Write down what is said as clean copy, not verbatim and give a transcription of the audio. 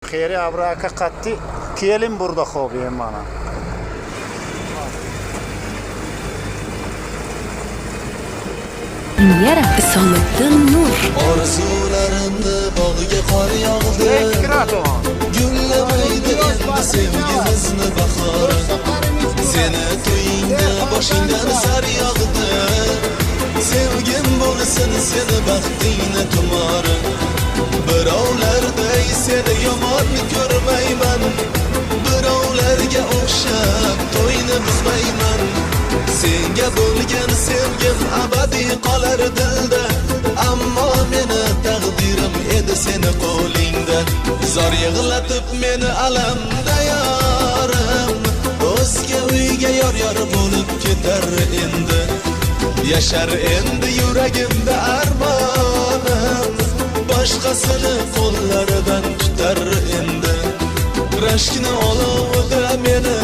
Хери абрака қатти келин бурда хобием мана. Премьера Isomiddin Nur. Orzularimni bog'iga qor yog'di. Fikraton. Gullamaydi endi sevgimizni bahori. Seni to'yingda boshingdan sar yog'di. Sevgim bo'lsin seni baxtingni tumori. Birovlarday seni yomon ko'rmayman. Birovlarga o'xshab to'yni buzmayman. Senga bo'lgan sevgim abadiy qolar dilda. Ammo meni taqdirim edi seni qo'lingda. Zor yig'latib meni alamda yorim. O'zga uyga yor yor bo'lib ketar endi. Yashar endi yuragimda armonim. Boshqasini qo'llaridan tutar endi. Rashkni olovida meni